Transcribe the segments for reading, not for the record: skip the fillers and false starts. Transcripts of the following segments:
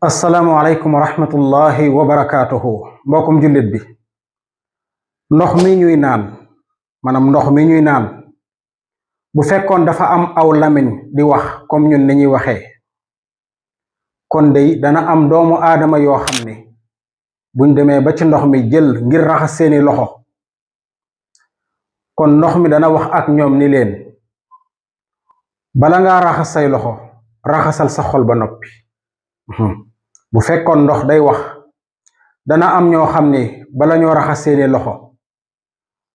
asalaamualeykum wa rahmatullahi wa barakaatuhu mbokkum jullit bi ndox mi ñuy naan ndox mi ñuy naan bu fekkoon dafa am aw lamiñ di wax comme ñun ni ñuy waxee kon dey dana am doomu aadama yoo xam ne buñ demee ba ci ndox mi jël ngir raxas seeni loxo kon ndox mi dana wax ak ñoom ni leen bala ngaa raxas say loxo raxasal sa xol ba noppi. Bu fekkoon ndox day wax dana am ñoo xam ne bala ñoo raxas seeni loxo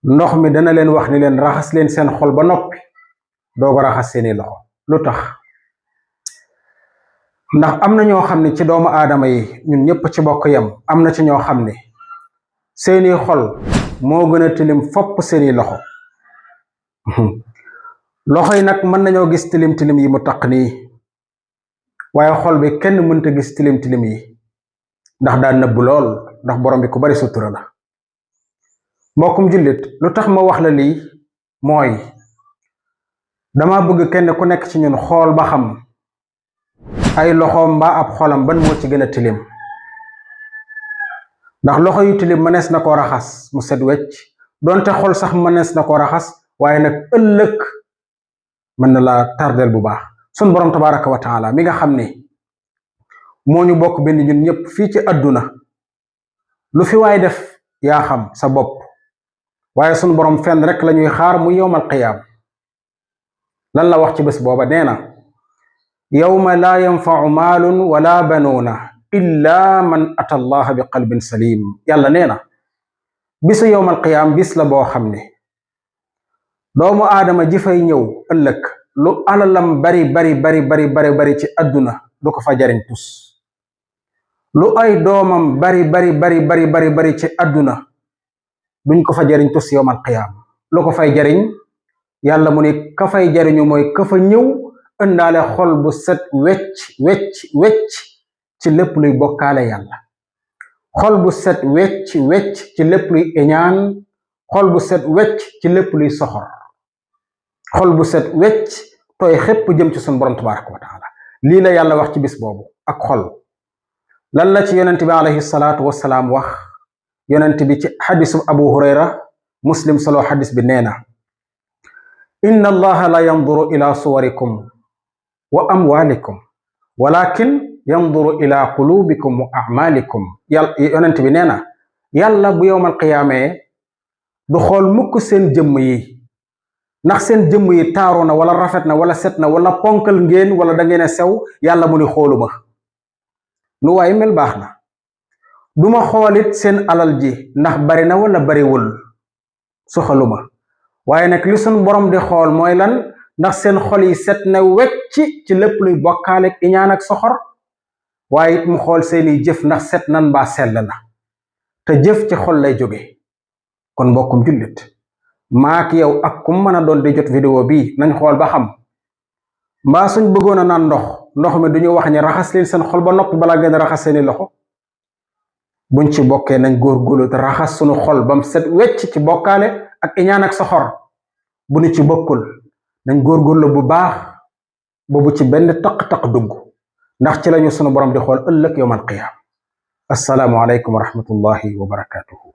ndox mi dana leen wax ni leen raxas leen seen xol ba noppi dooga raxas seeni loxo. lu tax? ndax am na ñoo xam ne ci doomu aadama yi ñun ñëpp ci bokk yam am na ci ñoo xam ne seeni xol moo gën a tilim fopp seeni loxo. loxo yi nag mën nañoo gis tilim tilim yi mu taq nii waaye xol bi kenn mënta gis tilim tilim yi ndax daa nëbb lool ndax borom bi ku bari sutura la. mbokkum jullit lu tax ma wax la lii mooy dama bëgg kenn ku nekk ci ñun xool ba xam ay loxoom mbaa ab xolam ban moo ci gën a tilim. ndax loxo yu tilim mënees na ko raxas mu set wecc donte xol sax mënees na ko raxas waaye nag ëllëg mën na la tardel bu baax. sun borom tabaraka wa taala mi nga xam ne moo ñu bokk bind ñun ñëpp fii ci àdduna lu fi waay def yaa xam sa bopp waaye sun borom fenn rek la ñuy xaar mu yowmal qiyaam. lan la wax ci bés booba? nee na yawma laa yanfau maalun wala banuuna illa man ata allaha bi qalbin salim. yàlla nee na bisu yowmal qiyaam bis la boo xam ne doomu aadama ji fay ñëw ëllëg lu alalam bari ci àdduna du ko fa jariñ tus. lu ay doomam bari ci àdduna duñ ko fa jariñ tus yowmal qiyaam. lu ko fay jariñ? yàlla mu ne ka fay jariñu mooy ka fa ñëw ëndaale xol bu set wecc ci lépp luy bokkaale yàlla, xol bu set wecc ci lépp luy iñaan, xol bu set wecc ci lépp luy soxor, xol bu set wecc tooy xépp jëm ci sun borom tabaraka wa taala. lii la yàlla wax ci bis boobu ak xol. lan la ci yonent bi alayhi salaatu wasalaam wax? yonent bi ci xadisu abu hurayra muslim solo xadis bi nee na inna allaha la yanduru ila suwarikum wa amwalikum walakin yanduru ila qulubikum wa a'malikum. yonent bi nee na yàlla bu yowmal qiyaamee du xool mukk seen jëmm yi ndax seen jëmm yi taaru na wala rafet na wala set na wala ponkal ngeen wala da ngeen a sew. yàlla mu ni xooluma. nu waay mel baax na. duma xoolit seen alal ji ndax bari na wala bariwul, soxaluma. waaye nag li sun borom di xool mooy lan? ndax seen xol yi set na wecc ci lépp luy bokkaale iñaan ak soxor. waaye it mu xool seeni jëf ndax set nan baa sell na, te jëf ci xol lay jóge. kon mbokkum jullit maak yow ak kum mën a doon di jot vidéo bi nañ xool ba xam mbaa suñ bëggoon a naan ndox mi duñu wax ni raxas leen seen xol ba noppi balaa ngeen raxas seeni loxo. buñ ci bokkee nañ góorgóorlu te raxas sunu xol bam set wecc ci bokkaale ak iñaan ak soxor. bu ñu ci bokkul nañ góorgóorlu bu baax ba bu ci benn taq-taq dugg, ndax ci lañu sunu borom di xool ëllëg yawmal qiyaam. assalaamu aleykum wa rahmatullahi wa barakatuhu.